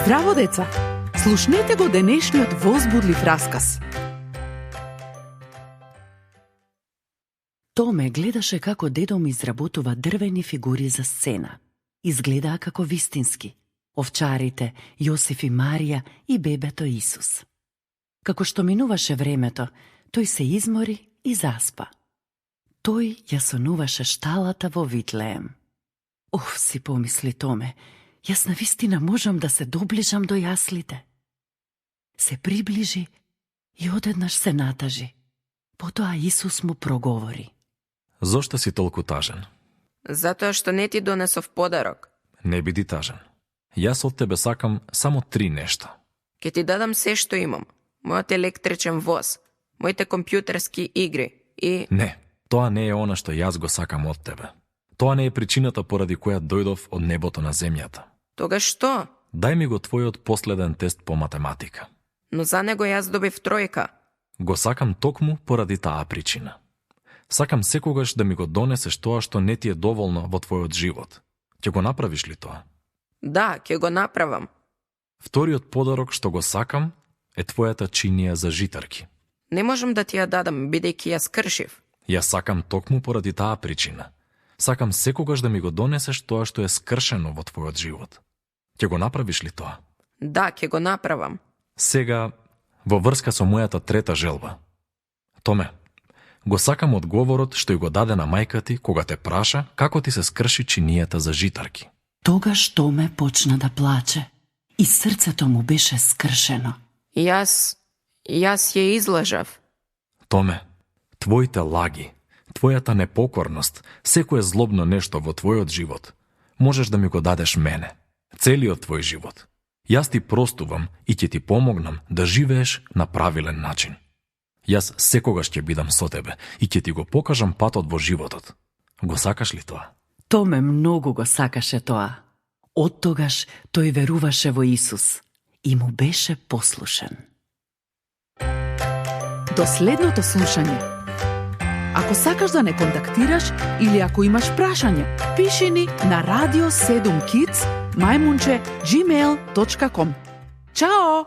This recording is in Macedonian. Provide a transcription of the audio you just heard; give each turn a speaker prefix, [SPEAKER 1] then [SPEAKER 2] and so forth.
[SPEAKER 1] Здраво, деца! Слушнете го денешниот возбудлив расказ.
[SPEAKER 2] Томе гледаше како дедо ми изработува дрвени фигури за сцена. Изгледаа како вистински. Овчарите, Јосиф и Марија и бебето Исус. Како што минуваше времето, тој се измори и заспа. Тој ја сонуваше шталата во Витлеем. Оф, си помисли Томе, јас навистина можам да се доближам до јаслите. Се приближи и одеднаш се натажи. Потоа Исус му проговори.
[SPEAKER 3] Зошто си толку тажен?
[SPEAKER 4] Затоа што не ти донесов подарок.
[SPEAKER 3] Не биди тажен. Јас од тебе сакам само 3 нешта.
[SPEAKER 4] Ке ти дадам се што имам. Мојот електричен воз, моите компјутерски игри и...
[SPEAKER 3] Не, тоа не е она што јас го сакам од тебе. Тоа не е причината поради која дојдов од небото на земјата.
[SPEAKER 4] Тогаш што?
[SPEAKER 3] Дај ми го твојот последен тест по математика.
[SPEAKER 4] Но за него јас добив тројка.
[SPEAKER 3] Го сакам токму поради таа причина. Сакам секогаш да ми го донесеш тоа што не ти е доволно во твојот живот. Ќе го направиш ли тоа?
[SPEAKER 4] Да, ќе го направам.
[SPEAKER 3] Вториот подарок што го сакам е твојата чинија за житарки.
[SPEAKER 4] Не можам да ти ја дадам, бидејќи ја скршив.
[SPEAKER 3] Ја сакам токму поради таа причина. Сакам секогаш да ми го донесеш тоа што е скршено во твојот живот. Ќе го направиш ли тоа?
[SPEAKER 4] Да, ќе го направам.
[SPEAKER 3] Сега, во врска со мојата трета желба. Томе, го сакам одговорот што ја го даде на мајка ти кога те праша како ти се скрши чинијата за житарки.
[SPEAKER 2] Тогаш Томе почна да плаче и срцето му беше скршено.
[SPEAKER 4] Јас ја излажав.
[SPEAKER 3] Томе, твоите лаги, твојата непокорност, секое злобно нешто во твојот живот, можеш да ми го дадеш мене, целиот твој живот. Јас ти простувам и ќе ти помогнам да живееш на правилен начин. Јас секогаш ќе бидам со тебе и ќе ти го покажам патот во животот. Го сакаш ли тоа?
[SPEAKER 2] Томе многу го сакаше тоа. Оттогаш тој веруваше во Исус и му беше послушен.
[SPEAKER 1] До следното слушање. Ако сакаш да не контактираш или ако имаш прашање, пиши ни на radio7kids@gmail.com. Чао!